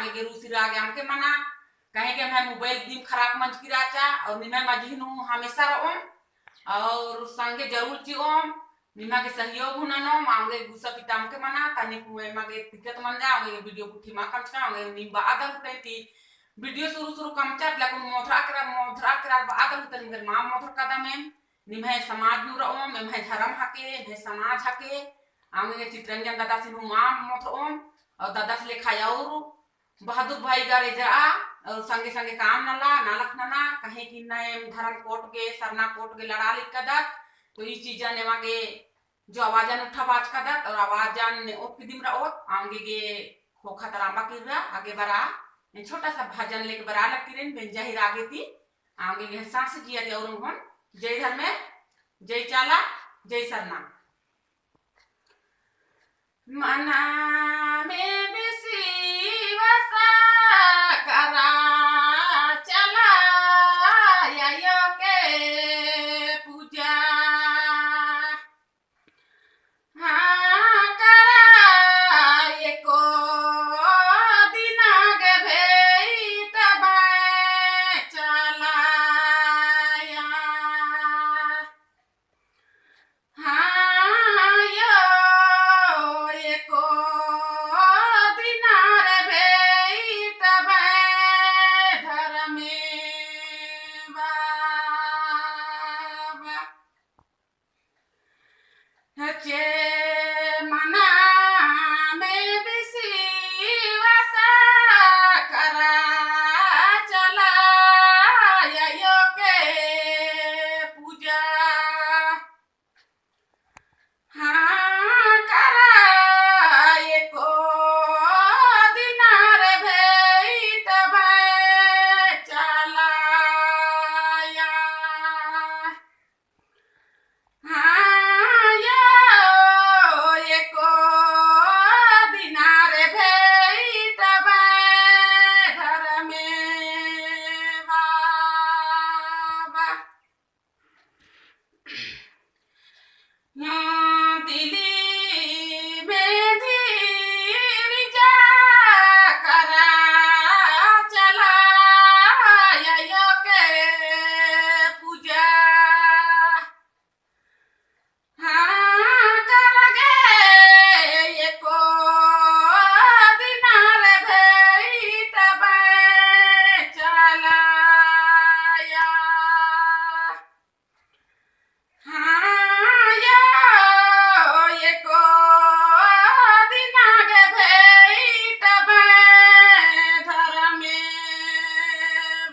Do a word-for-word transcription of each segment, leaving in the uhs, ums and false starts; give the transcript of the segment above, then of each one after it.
गे रूसी रआ गे अमके मना, काहे कि एम्है mobile दिम खराब मंजकी रहचा, और निम्है मझी नू हमेशा रओम, और संगे जरूर चिओम, निम्हा गे सहयोग हूँ ननोम, औंगे गुस्सा पिता अमके मना, तनिक एमा गे दिक्कत मंजा, औंगे video गुट्ठी मा कमचका, औंगे नीम बअदर हुतैन ती video शुरू शुरू कमचत, लेकिन मोधरा केरा, मोधरा केरा बअदर हुतैन, मगर मा मोधर कदम एम, निम्है समाज नू रओम, एम्है धरम हके, एम्है समाज हके, औंगे चितरंजन दादासिन हूँ मा मोधरओम, और दादास लेखा और बहादुर भाई गा रेजरा, और संगे संगे काम नला, नलख नना, कहे कि नैम धर्म कोट गे, सरना कोट गे लड़ा लिक्कदत, तो ई चीजन एमा गे जो आवाजन उठाबाचकदत, और आवाजन ने ओत किदिम रओत, औंगे गे खोखा तरांबा किर्रा, आगे बरा, छोटा सा भजन लेके बरा लग किरेन, बेंजा ही रागे ती, औंगे गे सांस जिया दे और उन्होंने, जय धर्मे, जय चाला, जय सरना। मना में बिसीवसा करा चला आयो के पूजा। हाँ, करा एको दिना गे भेई तबे चला आया। हाँ यो, एको दिना रे भेई तबे धर्मे बाबा। हचे मना में बिसीवसा करा चला आयो के पूजा। हाँ, करा एको दिना रे भेई तबे चला आया। हाँ, यो एको दिना रे भेई तबे धर्मे बाबा। या दिली में धीरजा करा चला आयो के पूजा। हाँ, करगे एको दिना रे भेई तबे चला आया। हाँ, यो एको दिना गे भेई तबे धर्मे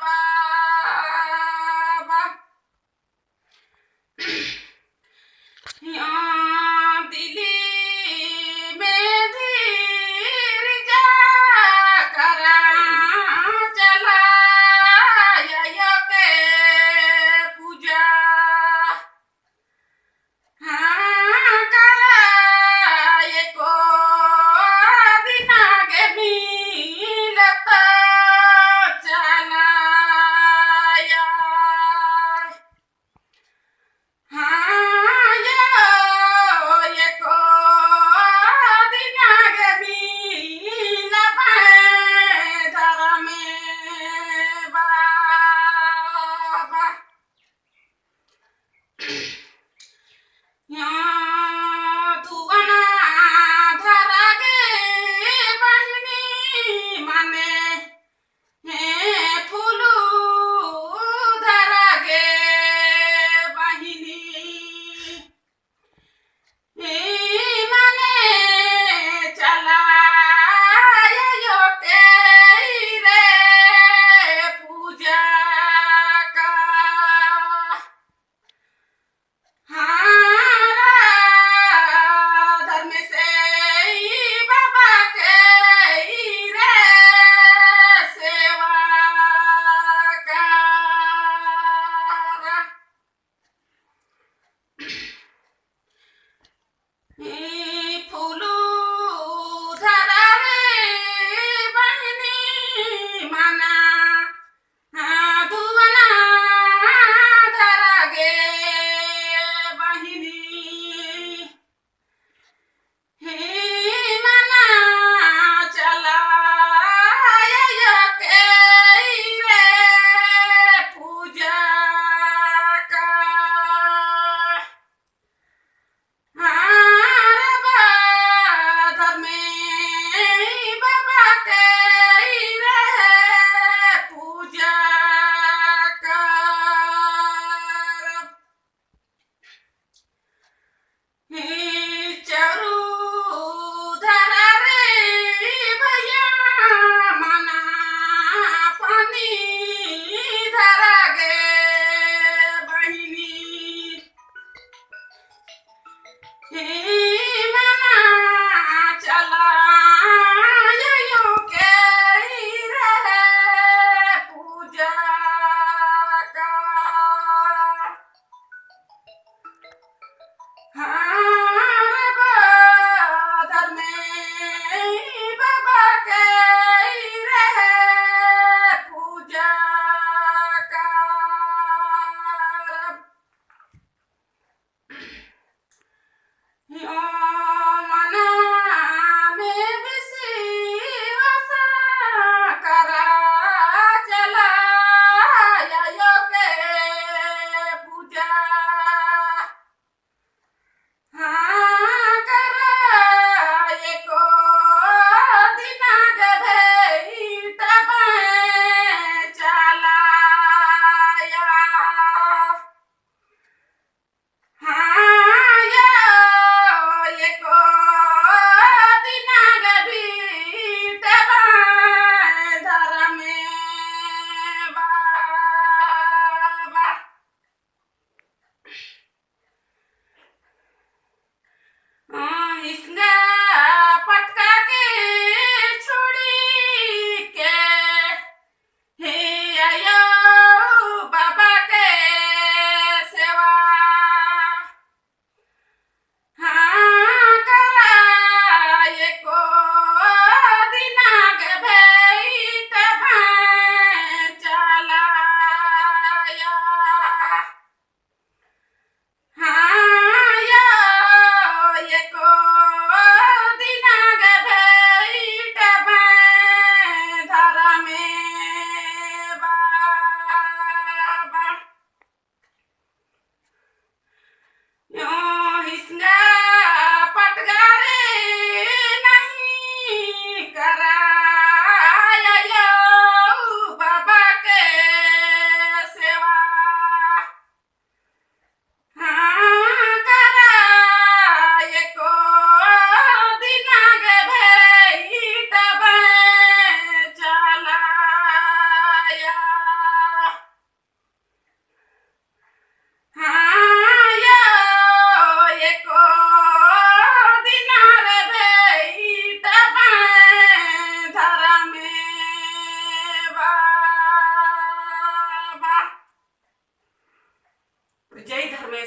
बाबा। या दिली में धीरजा करा चला आयो के पूजा। हाँ, करा एको दिना गे मिलत चला आया। हाँ, यो एको दिना गे मिलबे धर्मे बाबा। या दुअना धरा गे बहिनी मने, हे फूलू धरा गे बहिनी, हे मने चला आयो के रे पूजा का। हाँ, रा धर्मेस ई बाबा के ई रे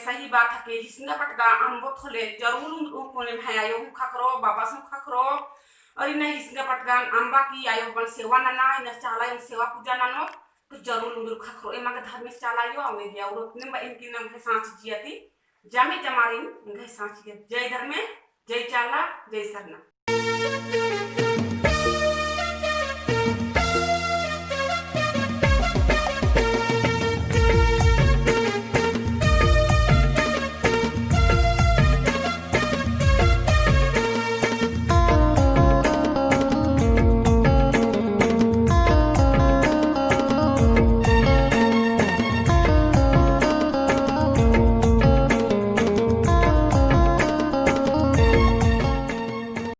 सही बात है कि हिसंगा पटगा अम्बोत होले जरूर उन-, उन कोने में है आयो हूँ खखरो, बाबा सु खखरो। और इन्ना हिसंगा पटगा अम्बा की आयो बन सेवा नना, इन्ना चाला आयो सेवा पूजा ननो, तो जरूर उन्दुर खखरो। एमा के धर्मेस चाला आयो, अमे दिया उड़ो, निम्बा इनकी नंगे सांची जिया ती, जामे जमारिन, नंगे सांची जिया। जय धर्मे, जय चाला, जय सरना।